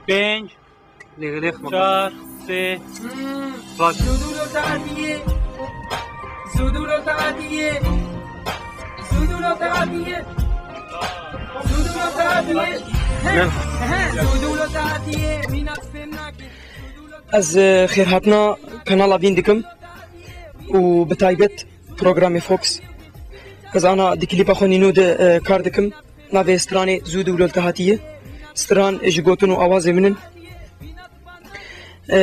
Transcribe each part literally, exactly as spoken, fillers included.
Pênc, çar, sê, bak. Ez, e, xêrhatina kanala Vîn dikim û bi taybet programê Fox. Ez ana di klîpa xwe nîno de, e, kar dikim. Navê stranê Zû Dûlo Li Te Hatî ye. Stran ji gotin û awazê min in. E,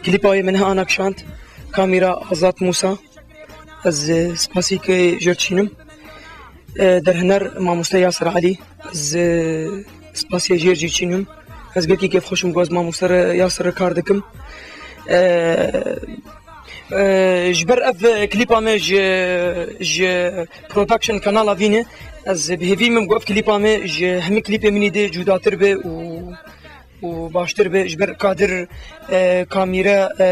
klîpa wê min niha ana kişand. Kamîra Azad Mûsa. Ez, e, spasîkê jê re dişînim. E, derhêner mamoste Yasir Elî. Ez, e, spasiyê jê re jî çînim. Ez gelkî kêfxweş im ku ez mamoste re, Yasir re kar dikim. E, e, ji ber ev, e, klîpa me ji, ji production kanala Vîn e. Ez bi hêvî me ku ev klîpa me ji hemî klîpê min î dê cudatir be û û baştir be ji ber kadir, e, kamîre, e,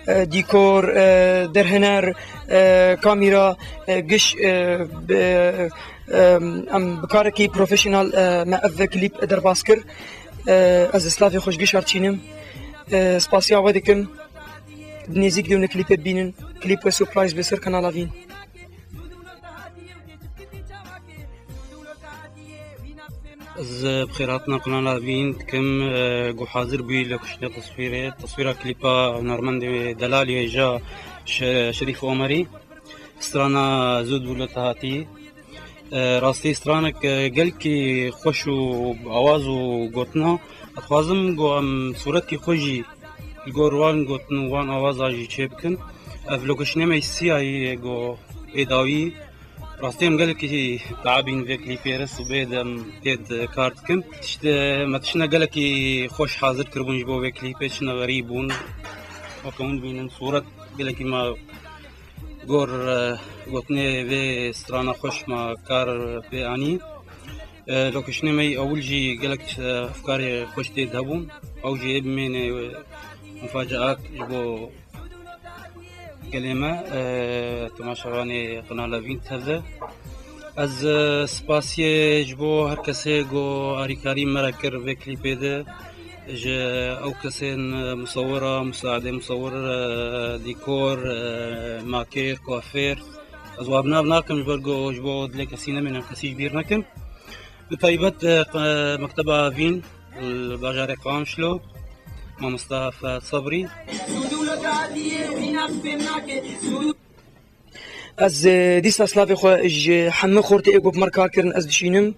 e, dîkor, e, derhêner, e, kamîra, e, giş, e, be-, e, em bi karekî profesyonel, e, me ev klîp derbas kir. E, ez slavê xwe ji giş re çînim. E, spasiya we dikim. Nêzîk de hûn ê klîpê bibînin. Klîp we surprise be ser kanala Vîn. Ez bi xêrhatina kanala Vîn dikim, e, ku hazir bûyî lokêşnê teswîrê, teswîra klîpa hunermendê Delalî hêja Şe-, Şerîf Omerî, strana Zû Dûlo Te Hatî. E, rastî stranek, e, gelkî xweş û awaz û gotina. Dixwazim ku em sûretî xwe jî li gor wan gotin û wan awaza jî çêbikin. Ev lokêşnê me siyayî ye ku ê dawî. Rastî em gelekî teabîn vê klîpê re, sibê de em tê de kar dikin. Tişt, me tiştine gelekî xweş hazir kiribûn ji bo vê klîpê, tiştine xerîb bûn. Weke hûn dibînin, sûret gelekî me gor, e, gotinê vê strana xweş me kar pê anî. E, lokêşnê me yî ewil jî gelek, e, efkarê xweş tê de hebûn. Ew jî ê bimêne, e, mufacaat ji bo gelê me, e, temaşevanê kanala Vîn tev de. Ez, e, spasiyê ji bo her kesê ku arîkarî me re kir vê klîpê de. Ji ew kesên, e, musewira, musaedê musewir, e, dîkor, e, makêr, kuafêr. Ez wan bi nav nakim ji ber ku ji bo dilê kesî nemêne, kesî ji bîr nekim. Bi taybet, e, qe-, mekteba Vîn, li bajarê Qamişlo, mamosta Fehad Sabrî. Ez, e, dîsa slavê xwe ji hemû xortê ê ku bi me re kar kirin ez dişînim.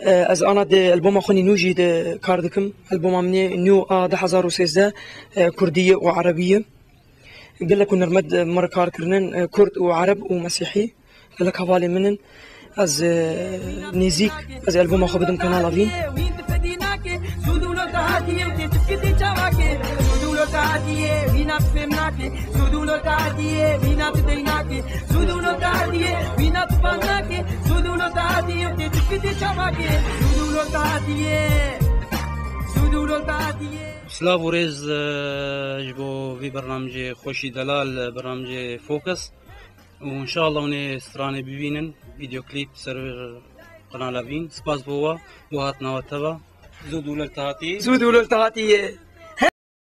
E, ez ana di alboma xwe nî nû jî di kar dikim. Alboma min ê nû a du hezar û sêzdeh, e, kurdî ye û erebî ye. Gelek hunermend, e, me re kar kirinin, e, kurd û ereb û mesîhî. Gelek hevalên min in. Ez, e, nêzîk, ez ê alboma xwe bidim kanala Vîn. Silav û rêz, e, ji bo vî bernamcê xweşî delal, e, bernamcê Focus. Û înşallah hûn ê stranê bibînin, vîdeoklîp ser kanala Vîn. Spas bo we, bo hatina we teva. Zû Dûlo Li Te Hatî. Zû Dûlo Li Te Hatî ye.